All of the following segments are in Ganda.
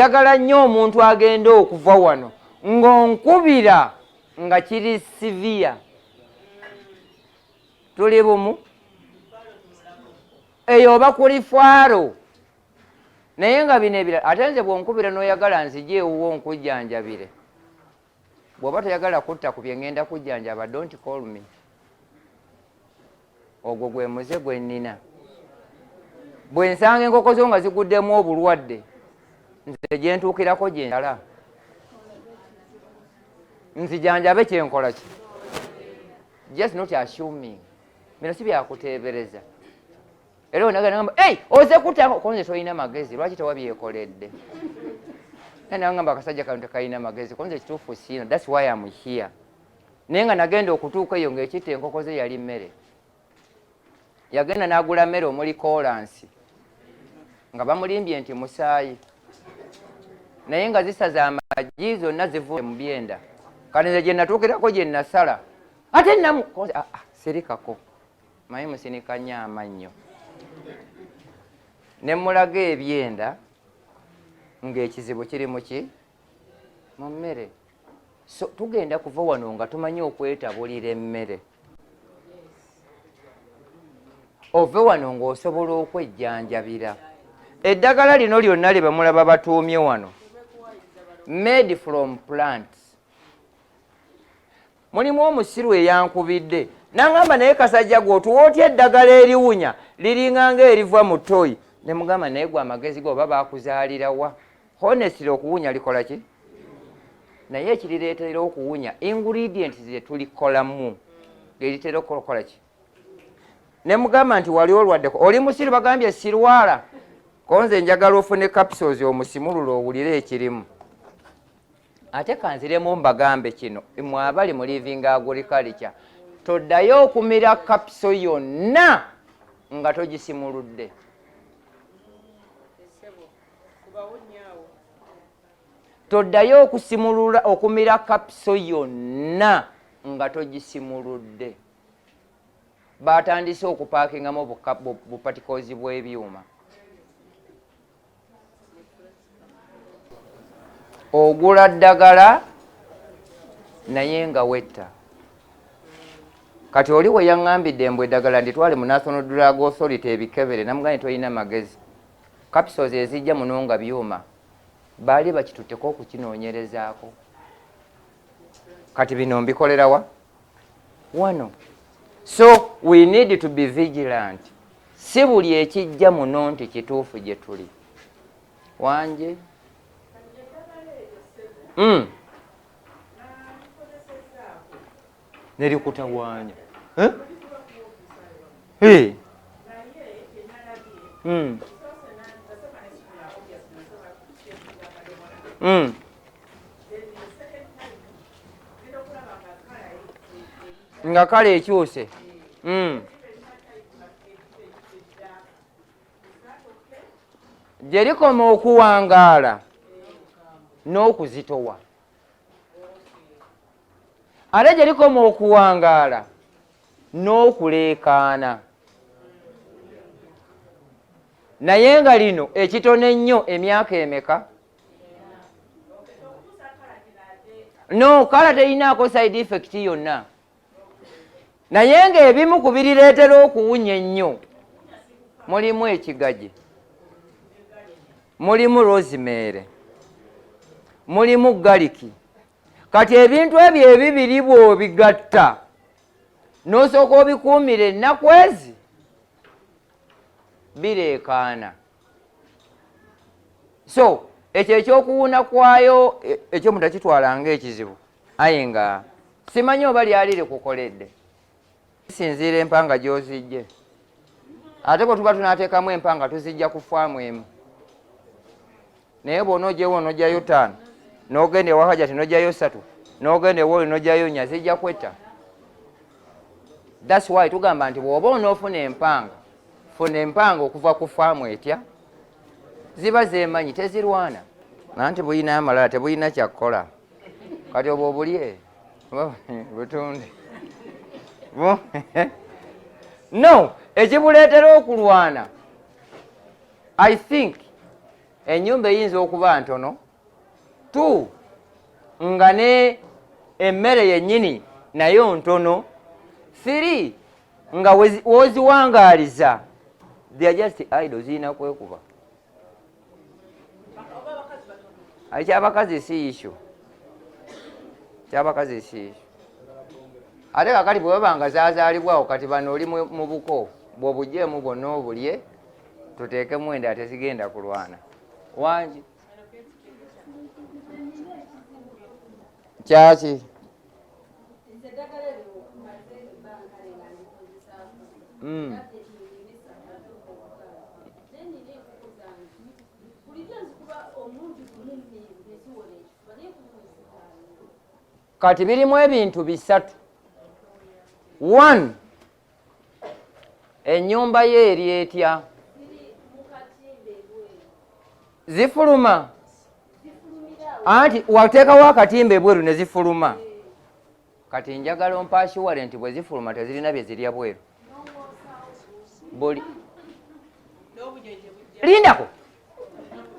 Njagala nnyo omuntu agenda okuva wano ng'onkubira nga kiri severe. Tuli bumu eyo oba ku referral, naye nga bino ebirala ate nze bw'onkubira n'oyagala nzije ewuwo nkujjanjabire, bw'oba toyagala kutta ku bye ŋŋenda kujjanjaba, don't call me. Ogwo gwe muze gwe nnina. Bwe nsanga enkoko zo nga ziguddemu obulwadde, nze gye ntuukirako gye nsala nzijanjabe. Kyenkola ki? Just not assuming. Bino si byakuteebereza. Era onagamba, "Ei, oze kutta konze, tolina magezi, lwaki tewabyekoledde?" Nagamba akasajja kano tekalina magezi, konze kituufu siino. That's why am here. Naye nga nagenda okutuuka eyo ng'ekitta enkoko ze yali mmere. Yagenda n'agula mmere omuli koolansi nga bamulimbye nti musaayi, naye nga zisaze amagi zonna zivudde mu byenda. Kati nze gye natuukirako gye nasala ate namu, ah, ah, sirikako manyi musinika nnyo amannyo, ne mulaga ebyenda ng'ekizibu kiri mu ki? Mu mmere. So tugenda kuva wano nga tumanyi okwetabulira emmere. Ove wano ng'osobola okwejjanjabira. Eddagala lino lyonna lye bamulaba batuumye wano, made from plants. Mulimu omusiru eyankubidde nangamba, "Naye kasajja gwe, otuwa otya eddagala eriwunya liringa nga eriva mu toyi?" Ne mugamba, "Naye gwe amagezi ge oba baakuzaalirawa? Honestly, okuwunya likola ki? Naye ekirireetera okuwunya, ingredients ze tulikolamu eritera okukola ki?" Ne mugamba nti, "Wali olwaddeko? Oli musiru." Bagambye sirwala. Konze njagala ofune capsules omusimulula owulire ekirimu. Ate kanziremu mbagambe kino, mwe abali mu living agriculture, toddayo okumira capsule yonna nga togisimuludde. Essebo kubawonyaawo. Toddayo okusimulula, okumira capsule yonna nga togisimuludde. Batandise okupaakingamu buparticles bw'ebyuma. Ogula ddagala naye nga wetta. Kati oli we yaŋŋambidde mbu eddagala nditwale mu National Drug Authority ebikebere, namugambye, "Tolina magezi. Capsules ezijja muno nga byuma baali bakitutteko okukinoonyerezaako." Kati bino mbikolerawa wano. So we need to be vigilant. Si buli ekijja muno nti kituufu gye tuli. Wanje. Nerikutawaanya. Eh? Hey. Nga kale ekyuse. Gye likoma okuwangaala n'okuzitowa, ate gye likoma okuwangaala n'okuleekaana. Naye nga lino ekitono ennyo emyaka emeka? No kala terinaako side effect yonna, naye ng'ebimu ku birireetera okuwunya ennyo mulimu ekigaji, mulimu rosemary, mulimu garlic. Kati ebintu ebyo ebibiri bw'obigatta n'osooka obikuumira ennaku ezi, bireekaana. So ekyo ekyokuwuna kwayo, ekyo omuntu akitwala nga ekizibu, aye nga simanyi oba lyali likukoledde. Kisinziira empanga gy'ozijje. Ate bwe tuba tunateekamu empanga, tuzijja ku faamu emu, naye bw'onoogyewo n'ojjayo ttaano, n'ogenda ewa Hajati n'ojjayo ssatu, n'ogenda ewoli n'ojjayo nnya, zijja kwetta. That's why tugamba nti bw'oba onoofuna empanga, funa empanga okuva ku faamu etya ziba zeemanyi, tezirwana. Anti buyina amalala, tebulina kyakkola. Kati obwo obulye butunde. No ekibuleetera okulwana, I think. Ennyumba eyinza okuba ntono, two, nga ne emmere yennyini nayo ntono, three, nga woziwangaaliza they are just idle, zirina kwekuba. Ekyabakazi si issue, kyabakazi si issue. Ate kakati bwe baba nga zazaalibwawo, kati bano oli mu buko bw'obugyemu bwonna obulye, tuteekemu endala, tezigenda kulwana. Wangi kyaki? Kati birimu ebintu bisatu. One, ennyumba ye eri etya? Zifuluma? Anti wateekawo akatimba ebweru ne zifuluma. Kati njagala ompa assurance nti bwe zifuluma tezirina bye zirya bweru. Buli lindako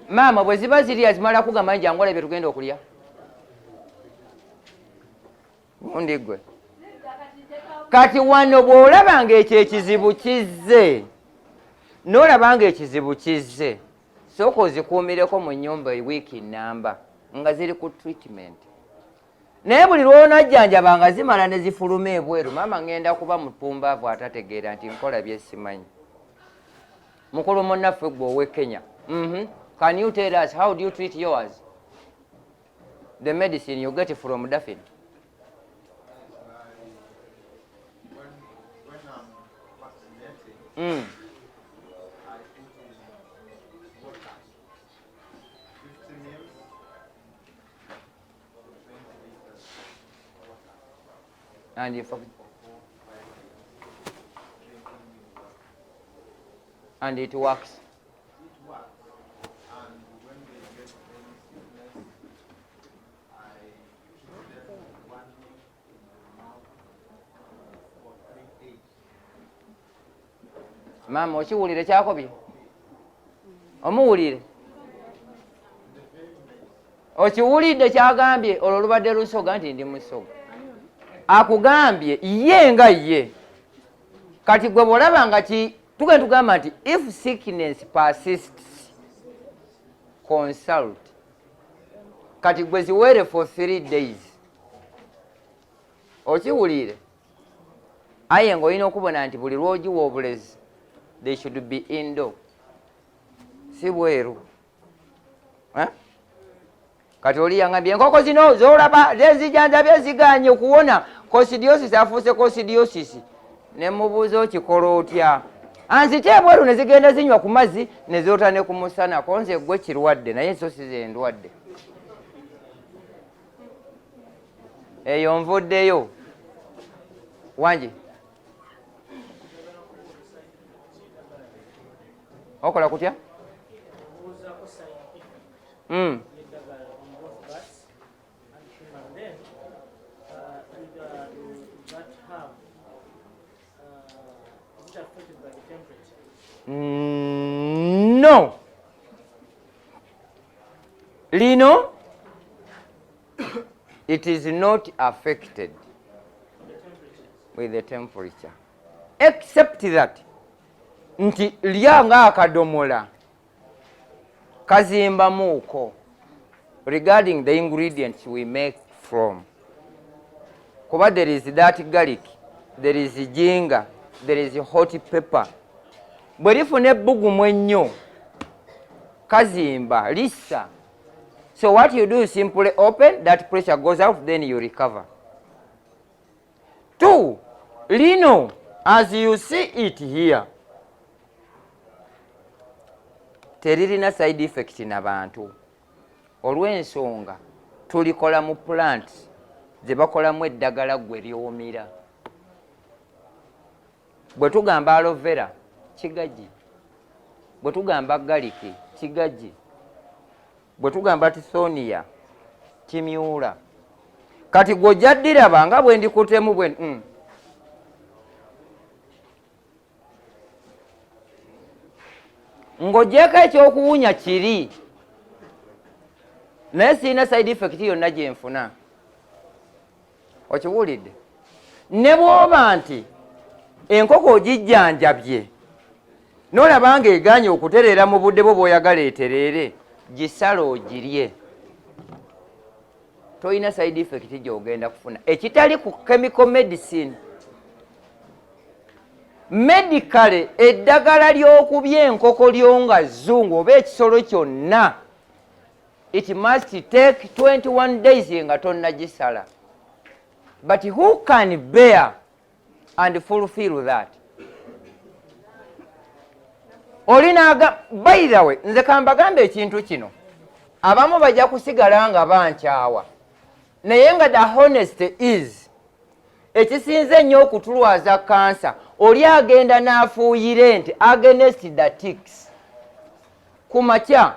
maama, bwe ziba zirya zimala kugamba nti jangu olabe tugenda okulya. Gundi gwe kati wano bw'olaba ng'ekyo ekizibu kizze, n'olaba ng'ekizibu kizze, sooka ozikuumireko mu nnyumba wiiki namba nga ziri ku treatment. Naye buli lw'onajjanjaba nga zimala ne zifuluma ebweru, maama, ŋŋenda kuba mupumbaavu atategeera nti nkola bye simanyi. Mukulu munnaffe gwe ow'e Kenya, Can you tell us how do you treat yours, the medicine you get from Daffin? When I'm vaccinating, I put in water, 50 mils, 20 liters water And you for 4, 5 days, drinking with water. And it works? It works, and when they get any sickness, I keep them one week in the mouth for 3 days. Maama, okiwulire kyakobye, omuwulire, okiwulidde kyagambye. Olwo lubadde lusoga nti ndi musoga, akugambye ye nga ye. Kati gwe bwolaba nga ki tugenda tugamba nti if sickness persists, consult. Kati gwe ziweere for 3 days, okiwulire, aye ng'olina okubona nti buli lw'ogiwa obulezi, they should be indoor, si bweru. Eh? Kati oli yangambye enkoko zino zolaba zezijanjabye ziganye okuwona coccidiosis, afuuse coccidiosis. Ne mubuuza, okikola otya? Anzite ebweru ne zigenda zinywa ku mazzi ne zoota ne ku musana. Konze gwe kirwadde, naye so si ze ndwadde eyo. Nvuddeyo wangi okola kutya? Obuuzaako side effect y'eddagala on both birds and human. Then do that have is it affected by the temperature? No, lino it is not affected The temperatures. With the temperature, except that nti lya nga akadomola kazimbamuuko regarding the ingredients we make from, kuba there is that garlic, there is ginger, there is hot pepper. Bwe lifuna ebbugumu ennyo kazimba lissa. So what you do is simply open, that pressure goes out, then you recover. Two, lino as you see it here teririna side effect na bantu, olw'ensonga tulikola mu plant ze bakolamu eddagala gwe lyomira. Bwe tugamba aloe vera, kigagi. Bwe tugamba garlic, kigagi. Bwe tugamba tithonia, kimyula. Kati gw'ojja ddiraba nga bwe ndikutemu bwe. Ng'ogyeko ekyokuwunya kiri. Naye sirina side effect yonna gye nfuna. Okiwulidde? Ne bw'oba nti enkoko ogijjanjabye n'olaba ng'egaanye okutereera mu budde bwo bw'oyagala etereere, gisale ogirye. Tolina side effect gy'ogenda kufuna ekitali ku chemical medicine. Medically, eddagala ly'okubya enkoko lyo nga zungu oba ekisolo kyonna, it must take 21 days nga tonnagisala. But who can bear and fulfill that? Olinaga, by the way, nze kambagambe ekintu kino, abamu bajja kusigala nga bankyawa, naye nga the honesty is ekisinze ennyo okutulwaza kansa, oli agenda n'afuuyira ente against the ticks ku makya,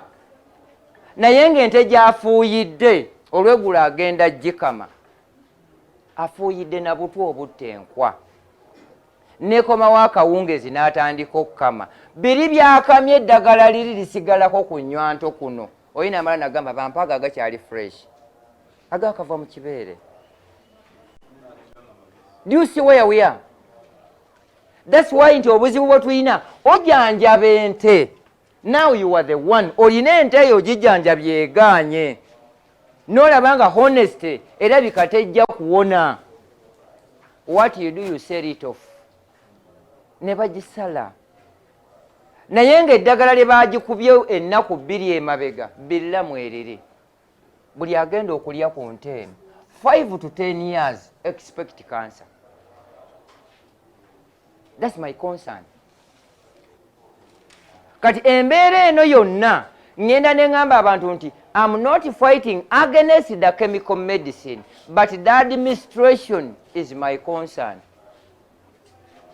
naye ng'ente gy'afuuyidde olweggulo agenda gikama, afuuyidde na butwa obutta enkwa, nekomawo akawungezi n'atandika okukama. Biri byakamye, eddagala liri lisigalako ku nnywanto kuno. Oyina amala nagamba bampaaga agakyali fresh agakava mu kibeere. Do you see where we are? That's why nti obuzibu bwe tulina, ojanjaba ente, now you are the one olina ente eyo ogijjanjabye egaanye, n'olaba nga honest erabika tejja kuwona. What you do, you sell it off ne bagisala, naye ng'eddagala lye bagikubye ennaku 2 emabega biramu eriri. Buli agenda okulya ku nte eno, 5 to 10 years expect cancer. That's my concern. Kati embeera eno yonna ŋŋenda ne ŋŋamba abantu nti am not fighting against the chemical medicine, but the administration is my concern.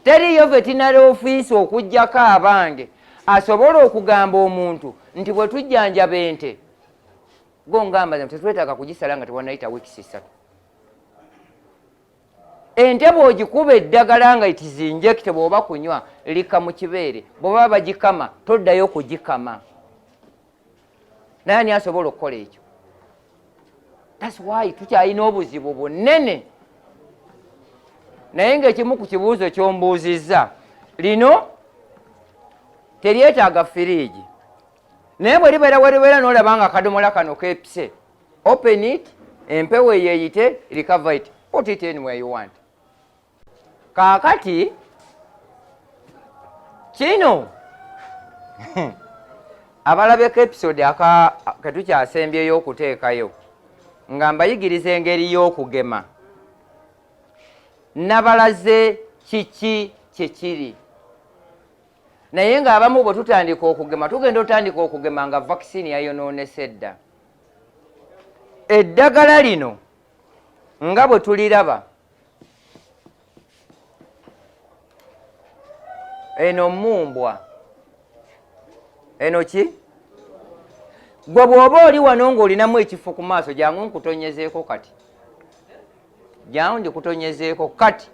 Teriyo veterinary office okugjako abange asobola okugamba omuntu nti bwe tujjanjaba ente go ngamba tetwetaaga kugisala nga tewanayita weeks 3. Ente bw'ogikuba eddagala nga it is inject, bw'oba kunywa lika mu kibeere, bw'oba bagikama toddayo kugikama. Naye ani asobola okukola ekyo? That's why tukyalina obuzibu bunene. Naye ng'ekimu ku kibuuzo ky'ombuuzizza, lino teryetaaga firiigi, naye bwe libeera weribeera n'olaba nga akadomola kano keepise, open it, empewo eyo eyite, recover it, put it anywhere you want. Kaakati kino abalabeko episode aka ketukyasembyeyo okuteekayo nga mbayigiriza engeri y'okugema, nabalaze kiki kyekiri, naye ng'abamu bwe tutandika okugema, tugenda otandika okugema nga vaccine yayonoonese dda. Eddagala lino nga bwe tuliraba, eno mumbwa, eno ki? Gwe bw'oba oli wano ng'olinamu ekifo ku maaso, jangu nkutonyezeeko kati, jangu ndikutonyezeeko kati.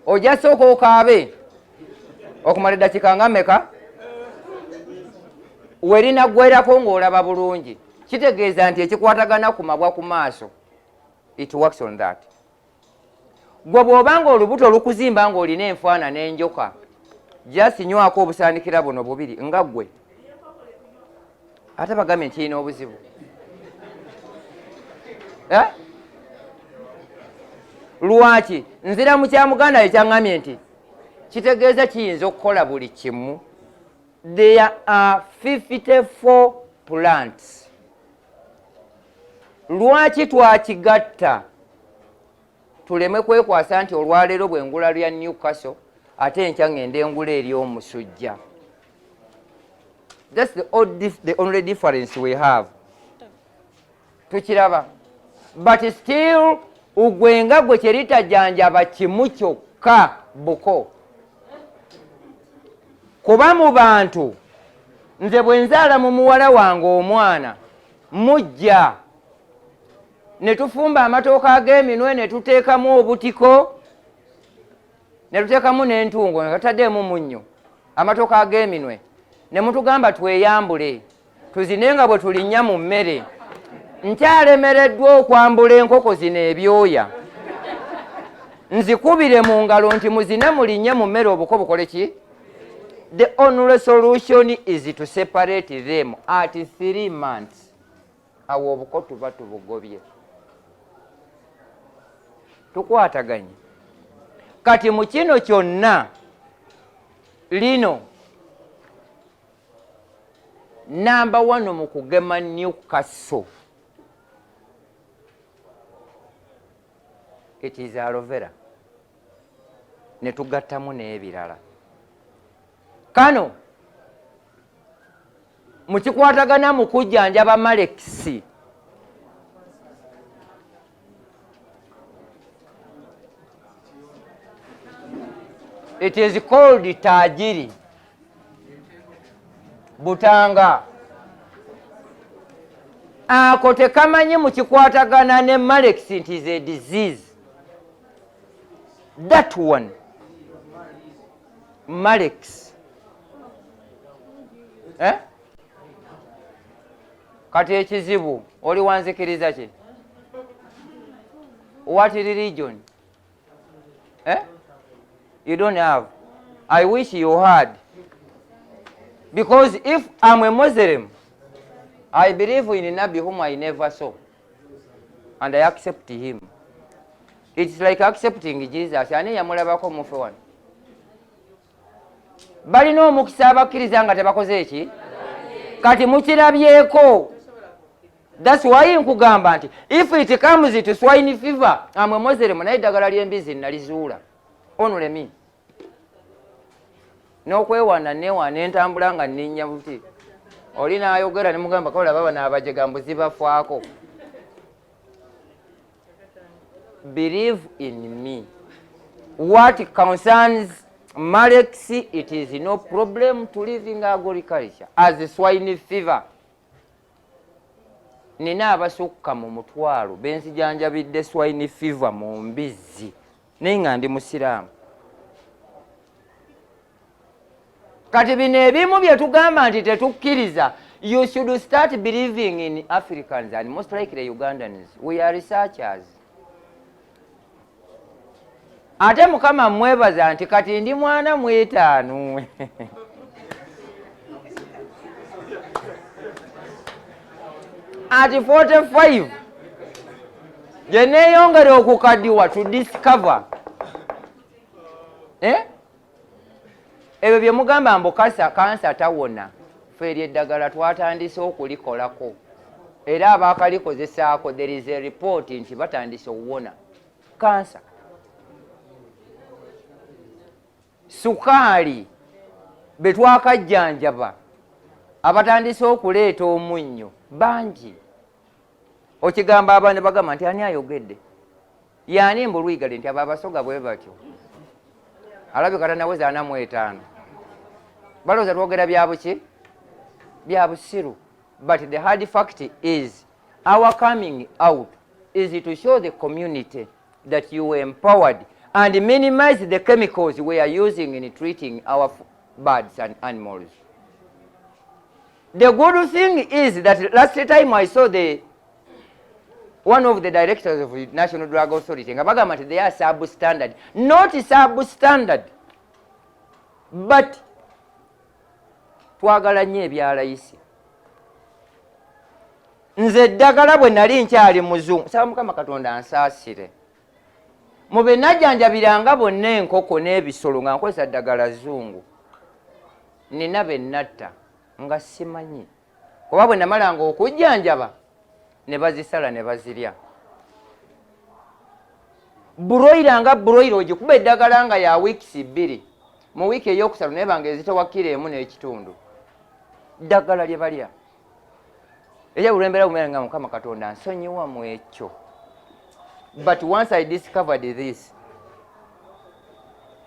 Ojja sooka okaabe okumala eddakiika nga meka, werinaggwerako ng'olaba bulungi. Kitegeeza nti ekikwatagana ku mabwa ku maaso, it works on that. Gwe bw'oba nga olubuto olukuzimba ng'olina enfaana n'enjoka, just nywako obusaanikira buno bubiri nga ggwe ate bagambye nti kirina obuzibu, eh? Lwaki nzira mu kya muganda ekyaŋŋambye nti kitegeeza kiyinza okukola buli kimu? There are 54 plants. Lwaki twakigatta? Tuleme kwekwasa nti olwaleero bwe ngula lya Newcastle, ate enkya ŋŋenda engula eri omusujja. That's the only difference we have. Tukiraba, but still ugwenga gwe kyeritajjanjaba kimu kyokka, buko. Kuba mu bantu nze bwe nzaala mu muwala wange omwana mujja ne tufumba amatooka ag'eminwe, ne tuteekamu obutiko, ne tuteekamu n'entungo nga tutaddeemu munnyo, amatooka ag'eminwe. Ne mutugamba tweyambule tuzine nga bwe tulinnya mu mmere. Nkyalemereddwa okwambula enkoko zino ebyoya, nzikubire mu ngalo nti muzine mulinnye mu mmere, obuko bukole ki? The only solution is to separate them at 3 months. Awo obuko tuba tubugobye. Tukwataganye. Kati mu kino kyonna, lino namba wano mu kugema Newcastle, it is aloe vera, ne tugattamu n'ebirala. Kano mukikwatagana mu kujjanjaba Marek's. It is called tajiri butanga. Ako tekamanyi mukikwatagana ne Marek's nti is a disease. That one, Marek's, eh? Kati ekizibu oli wanzikiriza ki? What religion, eh? You don't have. I wish you had, because if I'm a Muslim, I believe in Nabi whom I never saw, and I accept him. It's like accepting Jesus. Ani yamulabako mufe wano? Balina omukisa abakkiriza nga tebakoze eki. Kati mukirabyeko. That's why nkugamba nti if it comes to swine fever, am a Muslim, naye eddagala ly'embizi nalizuula. Only me n'okwewaana newaana entambula nga nninnya buti. Oli n'ayogera ne mugamba kola baba n'abajega mbu zibafaako. Believe in me, what concerns Marek's, it is no problem to living agriculture as swine fever. Nina abasukka mu 10,000 benzijanjabidde swine fever mu mbizzi, naye nga ndi musiraamu. Kati bino ebimu bye tugamba nti tetukkiriza, you should start believing in Africans and most likely Ugandans. We are researchers. Ate Mukama mwebaza nti kati ndi mwana mwetaano. At 45 gye neeyongera okukaddiwa to discover, eh? Ebyo bye mugamba mbu kasa kansa tawona, fe eryo eddagala twatandise okulikolako, era abakalikozesaako, there is a report nti batandise okuwona kansa. Sukaali be twakajjanjaba abatandise okuleeta omunnyo bangi. Okigamba abantu bagamba nti ani ayogedde yaani mbu lwigale nti abo Abasoga bwe batyo. Alabika tanaweza 45, balowooza twogera byabuki, bya busiru. But the hard fact is, our coming out is to show the community that you were empowered and minimize the chemicals we are using in treating our birds and animals. The good thing is that last time I saw the one of the directors of the National Drug Authority nga bagamba nti they are substandard, not substandard, but twagala nnyo ebyalayisi. Nze eddagala bwe nali nkyali muzungu, saba Mukama Katonda ansaasire, mu be najjanjabiranga bonna enkoko n'ebisolo nga nkozesa ddagala zungu, nina be natta nga simanyi, kuba bwe namalanga okujjanjaba ne bazisala ne bazirya. Broiler, nga broiler ogikuba eddagala nga ya weeks 2, mu wiiki eyokusatu naye banga ezitowa kiro 1.5, ddagala lye balya. Era buli lwembeera bumera nga Mukama Katonda nsonyiwa mu ekyo. But once I discovered this,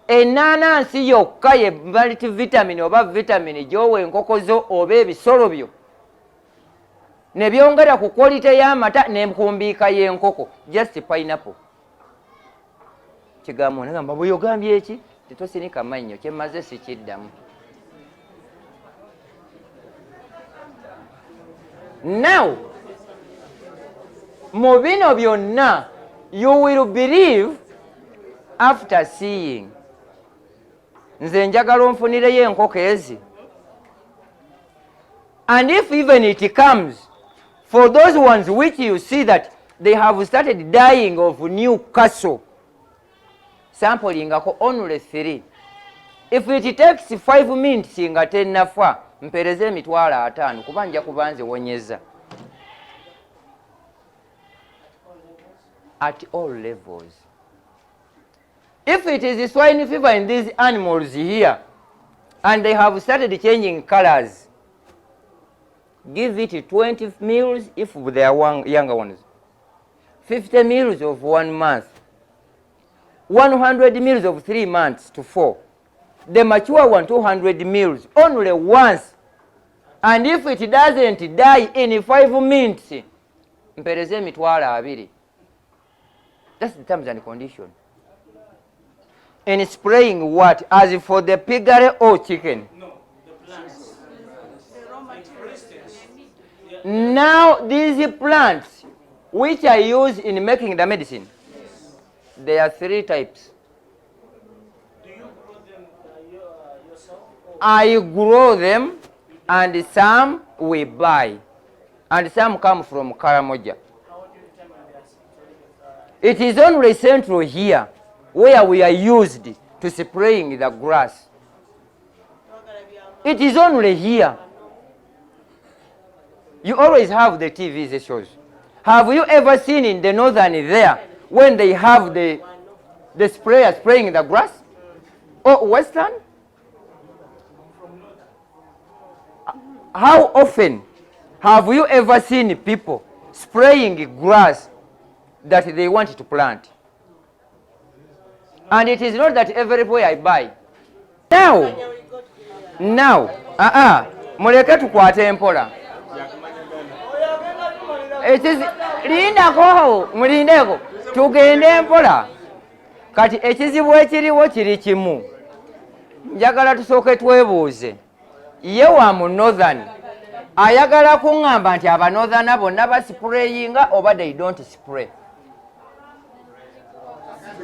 ennaanansi yokka ye multivitamin oba vitamin gy'owa enkoko zo oba ebisolo byo ne byongera ku quality y'amata n'enkumbiika y'enkoko, just pineapple. Kigambo nagamba bwe ogambye eki, tetosinika mannyo, kyemmaze sikiddamu. Now, mu bino byonna, you will believe after seeing. Nze njagala onfunireyo enkoko ezi. And if even it comes, for those ones which you see that they have started dying of Newcastle, samplingako only 3. If it takes 5 minutes nga tennafa, mpereze 50,000 kuba nja kuba nziwonyeza. At all levels. If it is swine fever in these animals here, and they have started changing colors, give it 20 mils if they are younger ones, 50 mils of 1 month, 100 mils of 3 months to 4. The mature one, 200 mils, only once. And if it doesn't die in 5 minutes, mpereze 20,000. That's the terms and condition. In spraying what? As for the piggery or chicken? No, the plants. For instance, Now these plants which are used in making the medicine, there are 3 types. Do you grow them yourself? Or? I grow them, and some we buy, and some come from Karamoja. How do you determine their It is only central here where we are used to spraying the grass. It is only here. You always have the TV shows. Have you ever seen in the northern there when they have the sprayer spraying the grass? Or western? How often have you ever seen people spraying grass that they want to plant? And it is not that everywhere I buy. Now, muleke tukwate mpola. It is lindako, mulindeko, tugende mpola. Kati ekizibu ekiriwo kiri kimu. Njagala tusooke twebuuze. Ye wa mu northern ayagala kuŋŋamba nti aba northern bonna basprayinga oba they don't spray?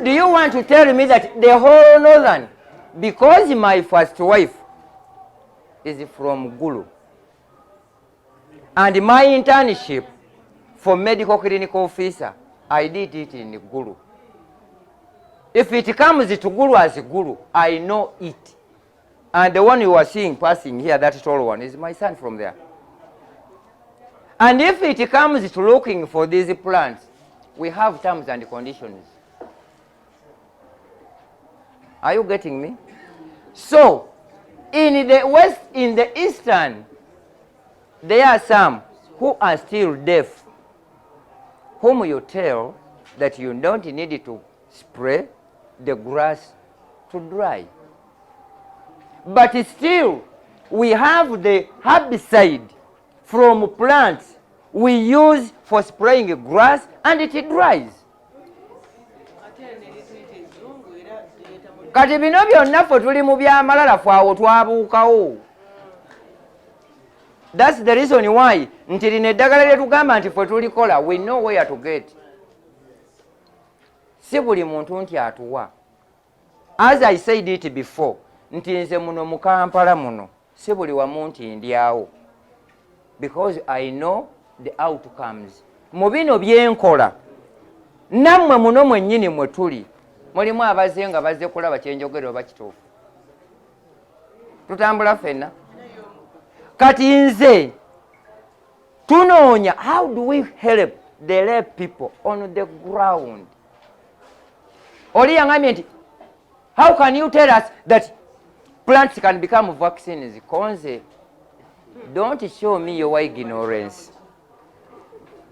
Do you want to tell me that the whole northern, because my first wife is from Gulu and my internship for medical clinical officer, I did it in Gulu. If it comes to Gulu as Gulu, I know it. And the one you are seeing passing here, that tall one, is my son from there. And if it comes to looking for these plants, we have terms and conditions. Are you getting me? So, in the west, in the eastern, there are some who are still deaf, whom you tell that you don't need to spray the grass to dry. But still, we have the herbicide from plants we use for spraying grass, and it dries. Kati bino byonna ffe tuli mu byamalala, ffe awo twabuukawo. That's the reason why nti lino eddagala lye tugamba nti ffe tulikola, we know where to get. Si buli muntu nti atuwa. As I said it before, nti nze muno mu Kampala muno si buli wamu nti ndyawo, because I know the outcomes. Mu bino byenkola nammwe muno mwennyini mwe tuli mulimu abazze nga bazze kulaba kyenjogera oba kituufu. Tutambula ffenna. Kati nze tunoonya how do we help the lay people on the ground. Oli yangambye nti how can you tell us that plants can become vaccines? Konze, don't show me your ignorance,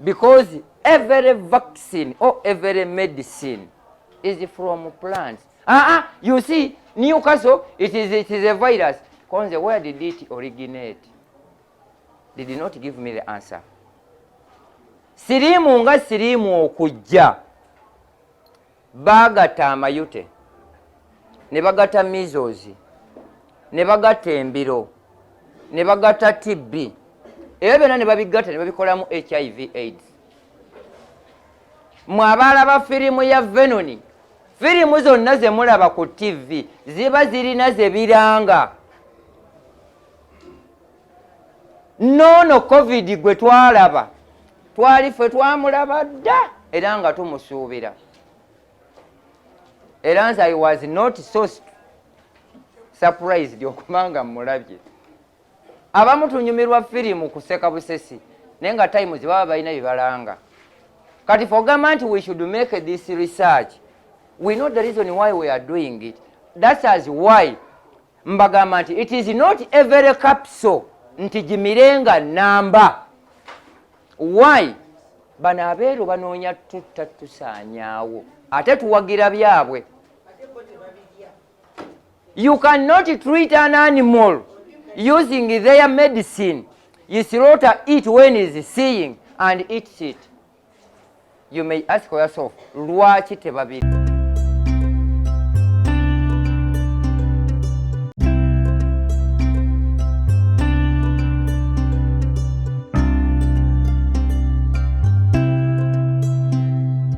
because every vaccine or every medicine is from plants. You see, Newcastle, it is a virus. Konze, where did it originate? They did not give me the answer. Sirimu nga sirimu okujja, baagatta amayute, ne bagatta measles, ne bagatta embiro, ne bagatta TB, Ebyo byonna ne babigatta ne babikolamu HIV AIDS. Mwe abalaba firimu ya Venoni, firimu zonna ze mulaba ku TV ziba zirina ze biranga. Noono COVID gwe twalaba, twali ffe twamulaba dda era nga tumusuubira. Era nze I was not so surprised okuba nga mmulabye. Abamu tunyumirwa firimu kuseka busesi, naye nga times baba balina bye balanga. Kati fe ogamba nti we should make this research, we know the reason why we are doing it. That's as why mbagamba nti it is not every capsule nti gimirenga namba. Why? Bano abeeru banoonya tutta tusaanyaawo, ate tuwagira byabwe. You cannot treat an animal using their medicine. You slaughter it when is seeing and eats it. You may ask yourself, lwaki tebabiri?